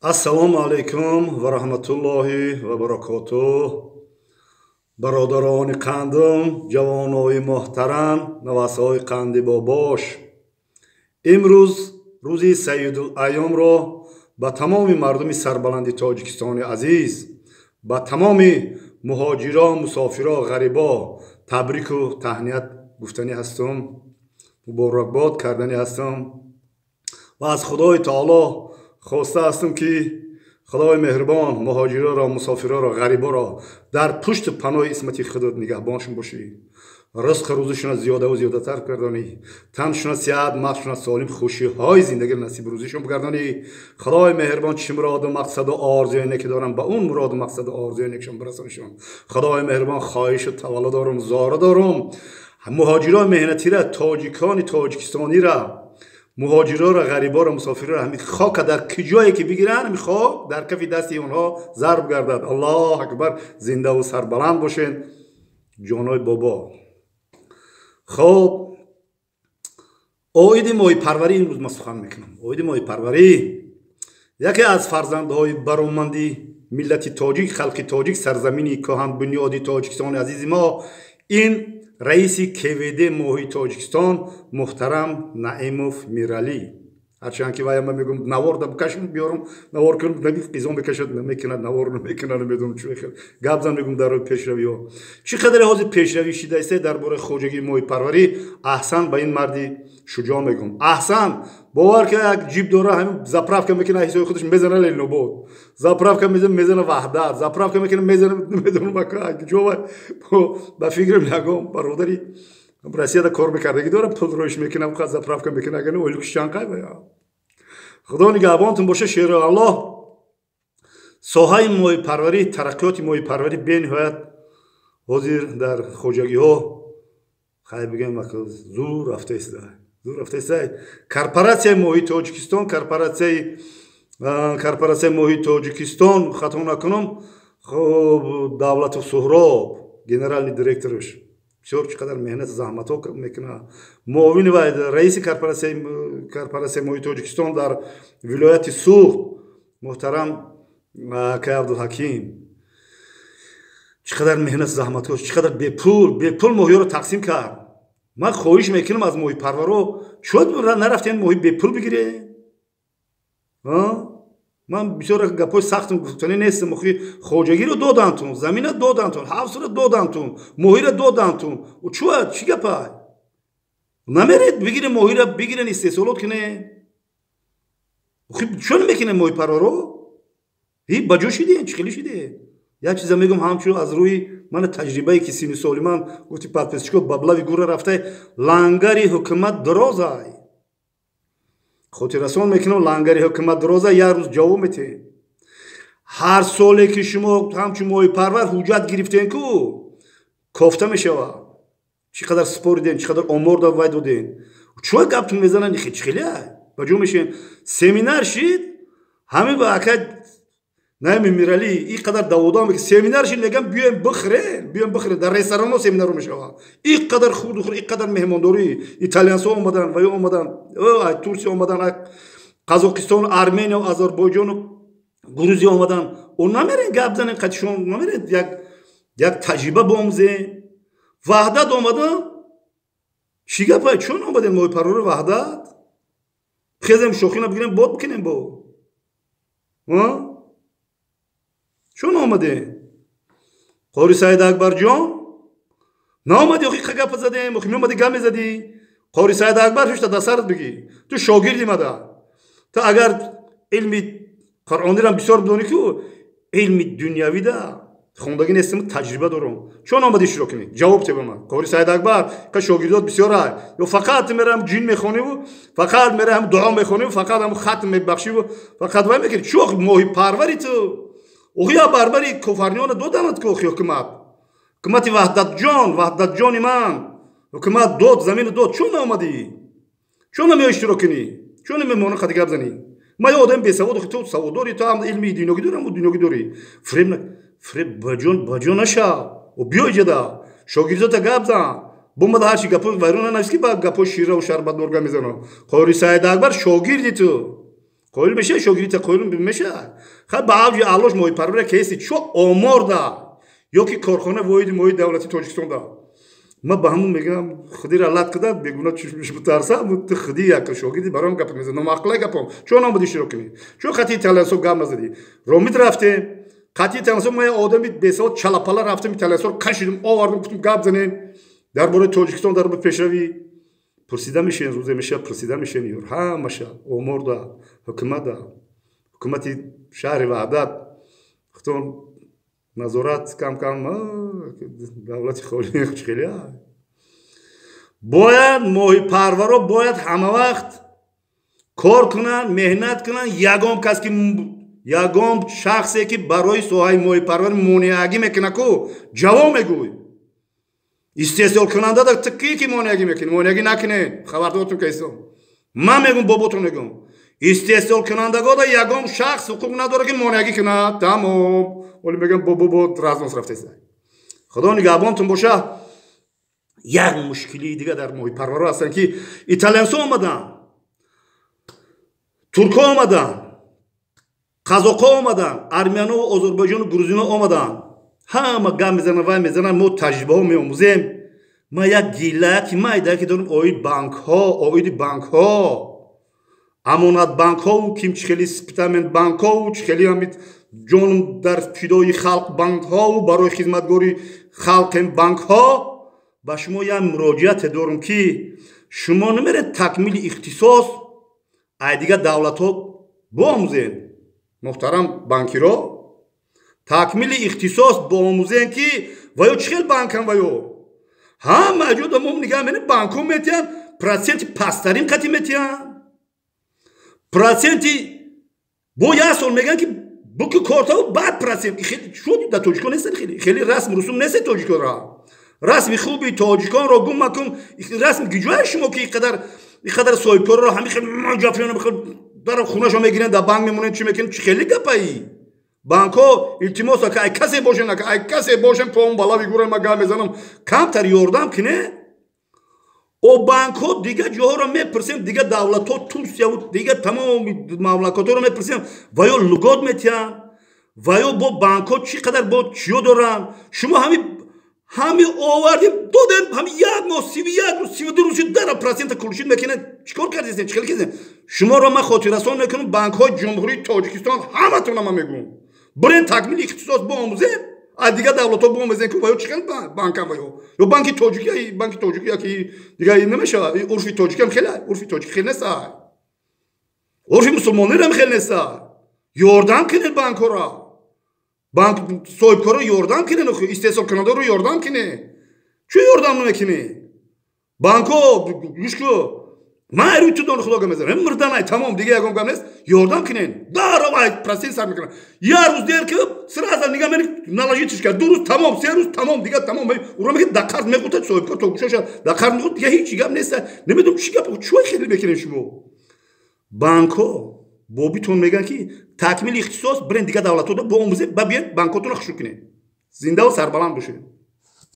Ассалому алайкум ва раҳматуллоҳи ва баракотуҳ. Бародарони қандум, ҷавонои муҳтарам, навасҳои қанди бобош. Имрӯз рӯзи Саидул-айёмро ба тамоми мардуми сарбаланди Тоҷикистони азиз, ба тамоми муҳоҷиро, мусофиро, ғарибо табрику таҳният гуфтанӣ ҳастам, муборакбод карданӣ ҳастам ва аз Худои таоло хоста ҳастам, ки Худои меҳрубон муҳоҷироро, мусофироро, ғариборо дар пушту паноҳи исмати худат нигаҳбоншон бошӣ, ризқу рӯзишона зиёдаву зиёдатар гардонӣ, таншона сиҳат, мағзшона солим, хушиҳои зиндагиро насиби рӯзишон бигардонӣ. Худои меҳрубон чӣ муроду мақсаду орзуе неки дорам, ба он муроду мақсаду орзуе некшон бирасонишон. Худои меҳрубон хоҳишу тавалло дорум, зора дорум, муҳоҷирои меҳнатира, тоҷикони тоҷикистонира, муҳоҷироро, ғариборо, мусофироро ҳамин хока дар куҷое ки бигиранд, ҳамин хок дар кафи дасти онҳо зарб гардад. Аллоҳ акбар! Зиндаву сарбаланд бошед, ҷонои бобо. Хоб, оиди моҳипарварӣ имрӯз ман сухан мекунам. Оиди моҳипарварӣ яке аз фарзандҳои бароманди миллати тоҷик, халқи тоҷик, сарзамини кӯҳанбунёди Тоҷикистони азизи мо, ин раиси КВД моҳи Тоҷикистон муҳтарам Наимов Миралӣ. Ҳарчанд ки вая ман мегӯм, навор да бикашам, биёрам, навор кунам, наби қизон бикашад, намекунад, навор намекунад, намедонам чӣ хел. Гап зан мегӯм дар рӯи пешравиҳо. Чӣ қадаре ҳозир пешравӣ шидаиста дар бораи хоҷагии моҳипарварӣ, аҳсан ба ин марди шуҷоъ мегӯм. Аҳсан, бовар ки як ҷип дора, ҳамин заправка мекунад, ҳисоби худаш мезана Ленинобод. Заправка мезана, мезана Ваҳдат, заправка мекунад, мезана, намедонам куҷо вай. Ба фикрам ягон бародари Россияда кор мекардагӣ дора, пул роиш мекунам, қа заправка мекунад, агар ойлукш чанд қай вая. Худо нигаҳбонтон боша, шеро Аллоҳ. Соҳаи моҳипарварӣ, тараққиёти моҳипарварӣ бениҳоят ҳозир дар хоҷагиҳо, хай бигем, зур рафта иста, зур рафта иста. Корпоратсияи моҳии Тоҷикистон, корпоратсияи моҳии Тоҷикистон, хато накунам, хоб, Давлатов Суҳроб генеральный директораш бисёр чӣ қадар меҳнат заҳматҳо мекунад. Муовини вай, раиси корпоратсияи моҳии Тоҷикистон дар вилояти Суғд муҳтарам акай Абдулҳаким чӣ қадар меҳнат заҳматҳо, чӣ қадар бепул моҳиёро тақсим кард. Ман хоҳиш мекунам аз моҳипарваро, чӯд нарафтем моҳи бепул бигирем? Ман бисёр гапҳои сахтам гуфтанӣ нестам. Охи хоҷагиро додантун, замина додантун, ҳавзро додантун, моҳиро додантун. Чӯ чӣ гапай? Намеред бигирем моҳиро, бигирен, истеҳсолот кунем? Охи чӯ намекунем моҳипарваро? И ба ҷо шидем, чӣ хеле шидем? Як чиза мегӯм, ҳамчун аз рӯи мана таҷрибае ки синну соли ман гуфти подписчико баблави гура рафтай, лангари ҳукумат дорозай. Хотиррасон мекунам, лангари ҳукумат дороза, як рӯз ҷавоб метиҳем. Ҳар соле ки шумо ҳамчун моҳипарвар ҳуҷҷат гирифтем ку, кофта мешавад. Чӣ қадар споридем, чӣ қадар омор да вай додем. Чӯ гаптун мезананд, чӣ хеле ба ҷо мешем. Семинар шид, ҳамин ба акай Наими Миралӣ ин қадар даводам, семинар шид, мегам биёем бихӯрем, биёем бихӯрем. Дар ресторанҳо семинарҳо мешавад. Ин қадар хурду хур, ин қадар меҳмондорӣ, италиянсо омадан, ваё омадан, Турсия омадан, Қазоқистон, Армения, Озарбойҷону Грузия омадан. О намерен гап занем қатишон, намерен як таҷриба биомӯзем. Ваҳдат омадан, чӣ гапа, чун омадем моҳипарвари Ваҳдат? Хезем шохина бигирем, бод бикунем бо. Чун омадем? Қори Саид Акбарҷон наомадӣ, охи қа гапа задем, охи меомадӣ гап мезадӣ. Қори Саид Акбар, ҳушта дар сарат бигӣ. Ту шогирди мада. Ту агар илми Қуръонирам бисёр бидонӣ ку, илми дунявида хондагӣ нестам, таҷриба дорам. Чун омадӣ иштирок кунӣ? Ҷавоб те ба ман. Қори Саид Акбар, ка шогирдот бисёр ай. Ё фақат мерам ҷин мехониву, фақат мерам дуо мехониву, фақат ҳам хатм мебахшиву, фақат вай мекунӣ. Чӯ моҳипарвари ту? Охи я барбари кофарниёна доданад ку, охи ҳукумат. Ҳукумати Ваҳдатҷон, Ваҳдатҷони ман. Ҳукумат дод, замину дод. Чун наомадӣ? Чун намеои иштирок кунӣ? Чун намемонӣ қади гап занӣ? Ман ё одами бесавод, охи ту савод дорӣ, ту ҳам илми диногӣ дорӣ, ҳам дунёгӣ дорӣ. Фиреб на, фиреб ба ҷо нашав. О биё иҷода. Шогирдота гап зан. Бомада ҳарчи гапо вайрон нанавис ки ба гапо шираву шарбатнор гап мезанам. Қори Саид Акбар шогирди ту. Қоил меша шогирдита қоил меша. Хай ба авҷи аълош моҳипарвария кеси чо омор да ё ки корхона воҳиди моҳии давлати Тоҷикистон да. Ма ба ҳамун мегӯям, худира лат када бегуна чишмиш битарса, ту худи як шогирди бароям гап мезанӣ, номаъқула гапом. Чо номуди иштирок кунӣ? Чо хати италиянсо гап назадӣ? Ромит рафтем, хати италиянсо ма як одами бесавод чалапала рафтем, италиянсоро кашидем, овардем, гуфтем гап занем дар бораи Тоҷикистон, дар бораи пешравӣ. Пурсида мешен, рӯзе меша пурсида мешен, юр ҳамаша омор да, ҳукумат да, ҳукумати шаҳри Ваҳдат, худтон назорат кам кам давлати холӣ хеле. Бояд моҳипарваро бояд ҳама вақт кор кунанд, меҳнат кунанд. Ягон кас ки, ягон шахсе ки барои соҳаи моҳипарварӣ монеагӣ мекунад ку, ҷавоб мегӯй. Истеҳсолкунанда да ту ки ки монеагӣ мекунӣ? Монеагӣ накунед, хабардортон кайсон. Ман мегӯм, боботон мегӯм, истеҳсолкунандагода ягон шахс ҳуқуқ надорад, ки монеагӣ кунад. Тамом. Оли мегӯям, бобо бо разнос рафтеса. Худо нигаҳбонтон боша. Як мушкилии дига дар моҳипарваро ҳастанд, ки италиянсо омаданд, туркҳо омаданд, қазоқҳо омаданд, армянову озарбойҷону грузино омаданд. Ҳама гап мезананд, вай мезананд, мо таҷрибаҳо меомӯзем. Ма як гила ки майда ки дорем оид банкҳо, оиди банкҳо, амонатбанкҳову ким чӣ хели спитамен банкҳову чӣ хели ҳамид ҷоном дар фидои халқ банкҳову барои хизматгори халқем банкҳо. Ба шумо як муроҷиате дорам, ки шумо намеред такмили ихтисос ай дигар давлатҳо боомӯзед, муҳтарам банкиро, такмили ихтисос боомӯзем, ки ваё чӣ хел банкам ваё ҳама ҷода мо нигаҳ менем, банкҳо метиҳанд проценти пасттарин қати метиҳанд, проценти бо як сол мегӯянд, ки буки кортаву баъд процент шуд. Дар тоҷикон нест хеле хеле расм русум нест. Тоҷиконро расми хуби тоҷиконро гум макун. Расми гиҷоя шумо ки иқадар соҳибкорро ҳами хел ҷафиёна дар хунашо мегиранд, дар банк мемонанд, чӣ мекунанд? Чӣ хеле гапаи банкҳо? Илтимос, ака, ай касе бошен, ака, ай касе бошен, пом балави гурен, ма гап мезанам, камтар ёрдам кине. О банкҳо дигар ҷоҳоро мепурсем, дигар давлатҳо, Турсияву дигар тамоми мамлакатҳоро мепурсем, ва ё льгот метиҳанд, ва ё бо банкҳо чӣ қадар бо чиё доранд. Шумо ҳами овардем, додем, ҳами як моҳ, 31 рӯз, 32 рӯз шуд, дара процента кулшид мекунед. Чӣ кор кардистем? Чӣ хел кардистем? Шуморо ман хотиррасон мекунам, банкҳои Ҷумҳурии Тоҷикистон, ҳаматона ман мегӯм, бирен такмили ихтисос боомӯзем, аз дигар давлатҳо боомӯзем, ки ваё чӣ хел банкам, ваё ё банки тоҷики, банки тоҷики яки дигар намешавад. Урфи тоҷикам хеле, урфи тоҷики хел неста, урфи мусулмонирам хел неста. Ёрдам кунед банкҳоро, банк соҳибкорро ёрдам кунед, истеҳсолкунандаро ёрдам кунед. Чӣ ёрдам намекунед банкҳо? Гӯш ку, ман рӯи ту дони худо гап мезанам, мурданай, тамом, дига ягон гап нест. Ёрдам кунед. Дарова процент сар мекунад, як рӯз дер ки сразу нига мени наложитиш кард, 2 рӯз тамом, 3 рӯз тамом, дига тамом. Ура меги да қарз меғутад соҳибкор, то гӯшоша да қарз меғут, дига ҳеҷ гап нест. Намедонам чӣ гап, чӯ хеле мекунед шумо банкҳо. Бобитон мегӯянд, ки такмили ихтисос бирен дигар давлатҳо боомӯзед, ба биед банкҳотонро хушук кунед, зиндаву сарбаланд бошед.